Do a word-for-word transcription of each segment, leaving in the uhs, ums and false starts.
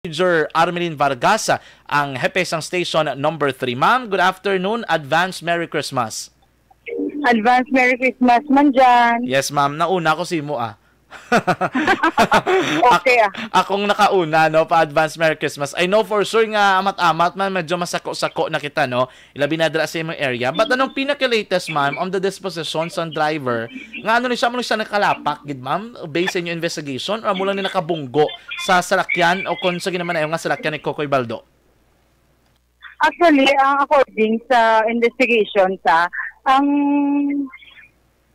Major Armelin Vargas, ang hepe sang station number three. Ma'am, good afternoon. Advance Merry Christmas. Advance Merry Christmas man dyan. Yes, ma'am. Nauna ko si mo, ah. Okay, ah. Ak-, akong nakauna, no, pa advance Merry Christmas. I know for sure nga amat-amat man, medyo masako-sako na kita, no? Ilabi na dira sa imong area. But anong pinaka-latest, ma'am, on the disposition sang driver? Nga ano ni siya, mo ni siya nakalapak, gid, ma'am? Based sa inyong investigation, or mo lang ni nakabunggo sa salakyan o kung sa ginamanayo nga salakyan ni Kokoy Baldo? Actually, ang according sa investigation sa, ang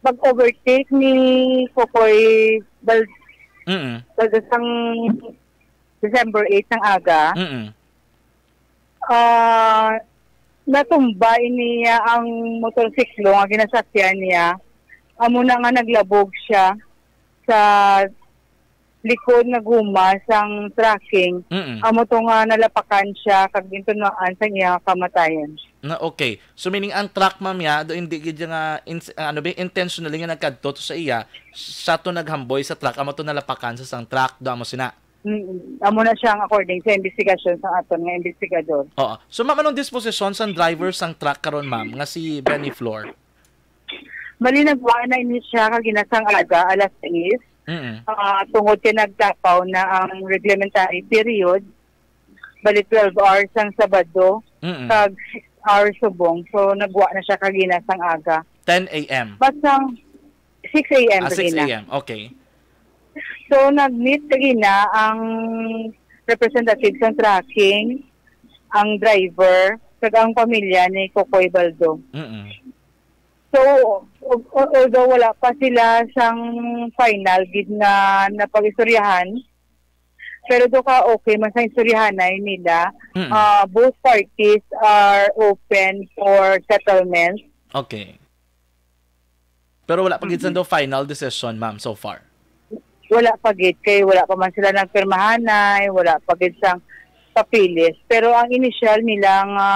pag-overtake ni Kokoy Bal-, Mm. Baldo sang December eight sang aga, Mm. ah, natumba ini niya ang motorsiklo nga ginasakyan niya. Amo na nga naglabog siya sa likod nga guma sang trucking. Mm. Amo to nga nalapakan siya kag gintunwaan sang iya nga kamatayon. Na, okay. So, meaning ang truck, ma'am, ya, do hindi gid nga ins-, ano ba, intentionally nga nagkadto to sa iya, siya to naghamboy sa truck, amo to nalapakan sa sang truck, do amo sina. Mm, amo na siya ang according sa investigasyon sa aton nga investigador. Oo. So, ma'am, anong disposisyon sang driver sang truck karon, ma'am, nga si Benny Flor? Bali, nagwa na ini siya kagina sang aga, alas sais. Mm. Ah, tungod kay nagtapaw na ang reglementary period, bali twelve hours ang Sabado, Mm. kag six hours subong. So, nagwa na siya kagina sang aga. Ten a m. Basta six a m Ah, kagina. Six a m. Okay. So, nag-meet kagina ang representative sa trucking, ang driver, kag ang pamilya ni Kokoy Baldo. Mm-mm. So, al-, al-, although wala pa sila sang final gid nga napag-istoryahan, pero do ka okay man sa istoryahanay nila. Mm. Ah, both parties are open for settlement. Okay. Pero wala pa gid sa Mm-mm. do final decision, ma'am, so far? Wala pa gid, kay wala pa man sila nagpirmahanay, wala pa gid sang papeles. Pero ang initial nila nga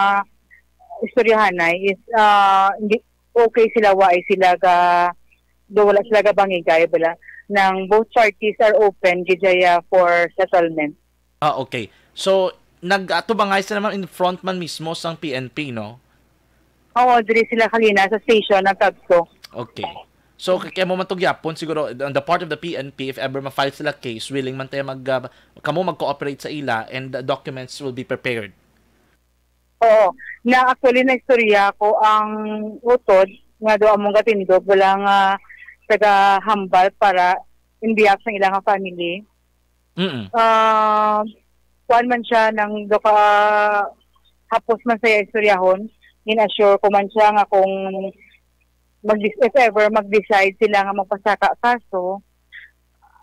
istoryahanay is, ah, hindi, okay sila, waay sila ga, do wala sila gabangigay, bala, nang both parties are open gid, ah, for settlement. Ah, okay. So, nag-atubangay sila, ma'am, in front man mismo sang P N P, no? Oo, diri sila kagina sa station nagkadto. Okay. So, k-, kaya mo man to gyapon, siguro, on the part of the P N P, if ever ma-file sila case, willing man tayo mag, ah, kamo mag-cooperate sa ila and the documents will be prepared. Oo. Na actually, naistorya ko ang utod nga do among gatindog, wala nga taga-hambal para in behalf sa ilang family. Mm. Ah, kuwan man siya, nang do ka hapos man sa iya istoryahon, in-assure ko man siya nga kung mag-, if ever mag-decide sila nga magpasaka kaso,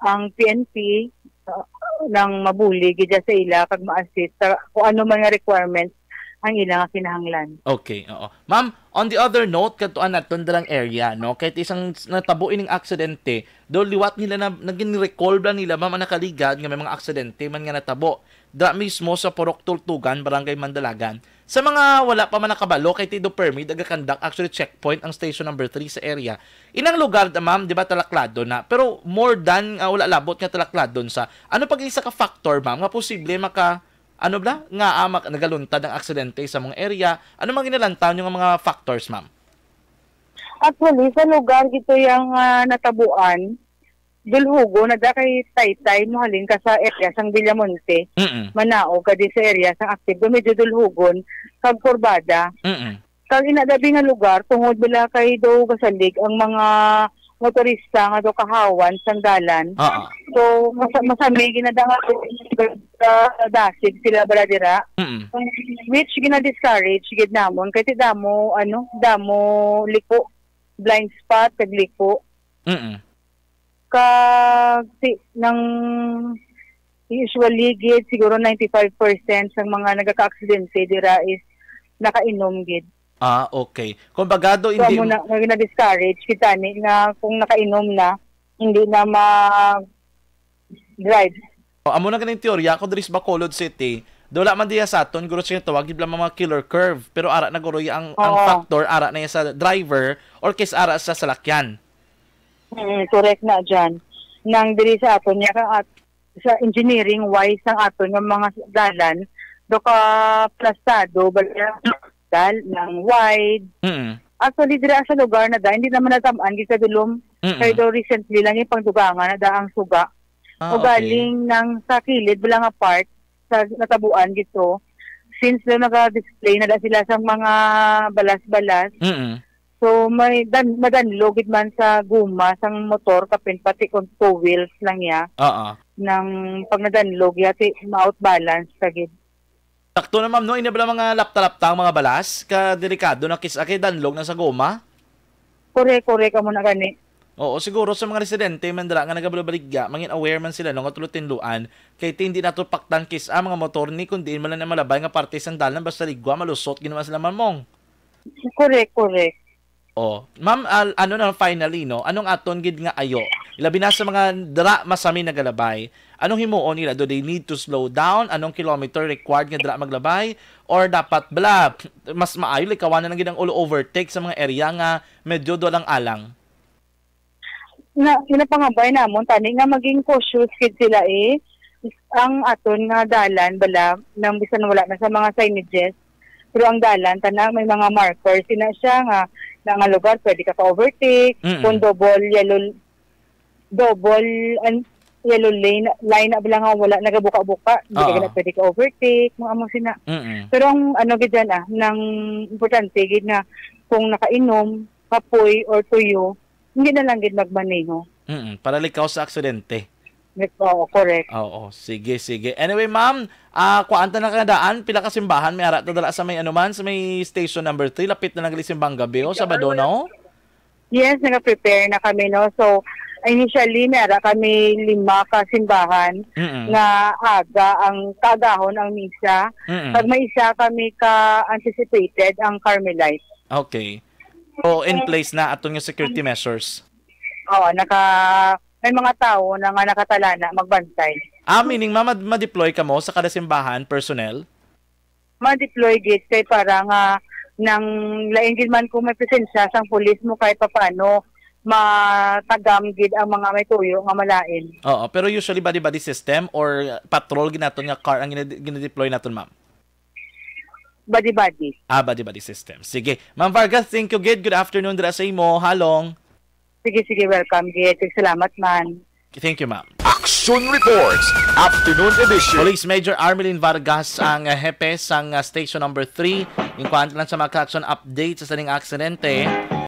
ang P N P, ah, nang mabulig gid sa ila kag ma-assist sa kung ano man nga requirements ang ila nga kinahanglan. Okay, oo. Ma'am, on the other note, kadtuan naton dalang area, no? Kahit isang s-, natabo ining aksidente, do liwat nila na, naging recall ba nila, ma'am, ang nakaligad nga may mga aksidente man nga natabo dira mismo sa Purok Tultugan, Barangay Mandalagan. Sa mga wala pa man nakabalo, kay ti do permi, nagakandak actually checkpoint ang station number three sa area. Inang lugar na, ma'am, di ba, talaklado na? Pero more than, ah, wala labot nga talakladon sa, ano pag isa ka factor, ma'am, nga posible maka, ano bala, nga, ah, mak-, nagaluntad ang aksidente sa mga area? Ano mga ginalantaw nyo nga mga factors, ma'am? Actually, sa lugar gito yang, ah, natabuan, dulhugon na da kay Taytay, muhalin ka sa area sang Villamonte, Mm-mm. manaog ka di sa area sang Active, medyo dulhugon, kag kurbada. Mm-mm. Kag inadabi nga lugar, tungod bala kay daw gasalig ang mga motorista nga daw kahawan sang dalan. Oo. So, masa-, masami ginada nga, ah, dasig sila bala dira. Mm-mm. Which gina-discourage gid namon, kay ti damo, ano, damo liko, blind spot, kag liko. Mm-mm. Kag si, nang usually gid, siguro ninety-five percent sang mga nagaka-aksidente dira is nakainom gid. Ah, okay. Kumbaga, do, So, hindi amo na, nga na-discourage kita ni nga kung nakainom na, hindi na mag-drive. O, amo na ganing teorya ko diri sa Bacolod City. Do, wala man diya sa aton, guro, siya tawag, gid lang mga killer curve. Pero ara na, guro, ya ang, ang Oo. factor, ara na ya sa driver or kis ara sa salakyan. Mm, correct na dyan. Nang diri sa aton, ya kang at-, sa engineering wise ang aton nga mga dalan, do ka plastado, bali ang dal-, ng wide. Mm. Actually, dira sa lugar na da, hindi naman natamaan gid sa dulom. Mm. Kay do recently lang yung pangdugangan na da ang suga. Ah, O okay. galing nang sa kilid, wala nga part, sa natabuan gito. Since do naka-display na da sila sa mga balas-balas, Mm. so may dan-, madanlo gid man sa guma sang motor, kapin pati kung two wheels lang ya, Oo. nang pag nadanlog ya, ti ma-out balance ka gid. Sakto na, ma'am, no? Ini bala mga lapta-lapta ang mga balas, ka delikado na kis-, kay danlog na sa goma. Correct, correct, amo na gani. Oo, siguro sa mga residente man dira nga nagabaligya, mangin aware man sila, no, nga tulo-tinluan, kay ti hindi nato paktan kis-, ang mga motor ni, kundi man lang ang malabay nga parte sang dalan, basta ligwa, malusot gid naman sila, mamong. Correct, correct. Oh, ma'am, al-, ano na, finally, no? Anong aton gid nga ayo? Ilabi na sa mga dira masami nagalabay. Anong himuon nila? Do they need to slow down? Anong kilometer required nga dira maglabay? Or dapat, bala, mas maayo likawan na lang gid ang ulo overtake sa mga area nga medyo dulang-alang? Na, ginapangabay namon tani nga maging cautious gid sila, eh. Ang aton nga dalan bala, nang bisan wala na sa mga signages, pero ang dalan tana may mga markers, ina siya nga, na nga lugar pwede ka ka-overtake, Mm. kung double yellow, double and yellow lane, line na bala nga wala nagabuka-buka, hindi ka Oo. na pwede ka-overtake, mga amo sina. Mm. Pero ang ano gid dyan, ah, nang importante gid nga kung nakainom, kapoy or tuyo, hindi na lang gid magmaneho. Mm, para likaw sa aksidente. Oo, correct. Oo, sige, sige. Anyway, ma'am, ah, kuan ta na kadaan, pila ka simbahan may ara ta dala sa may ano man, sa may station number three, lapit na lang gali simbang gabi, oh, Sabado na, oh. Yes, nag-prepare na kami, no? So, initially, may ara kami lima ka simbahan Mm. nga aga ang kaagahon ang misa. Mm. Pag may isa kami ka anticipated ang Carmelite. Okay. So, in place na aton nga security measures? Oo, naka-, may mga tao na nga nakatalana magbantay. Ah, meaning, ma-, ma-, ma-deploy kamo sa kada simbahan, personnel? Ma-deploy gid kay para nga nang lain gid man kung may presensya sang pulis mo kahit papaano matagam gid ang mga may tuyo nga malain. Oo, pero usually body-body system or patrol gid naton nga car ang gina-, gina-deploy naton, ma'am? Body-body. Ah, body-body system. Sige. Ma'am Vargas, thank you gid. Good afternoon dira sa imo. Halong. Sige, sige, welcome gid. Salamat man. Thank you, ma'am. Action Reports, Afternoon Edition. Police Major Armelin Vargas ang, uh, hepe sang, uh, Station Number Three. Yung kuwan lang sa mga action update sa sining aksidente.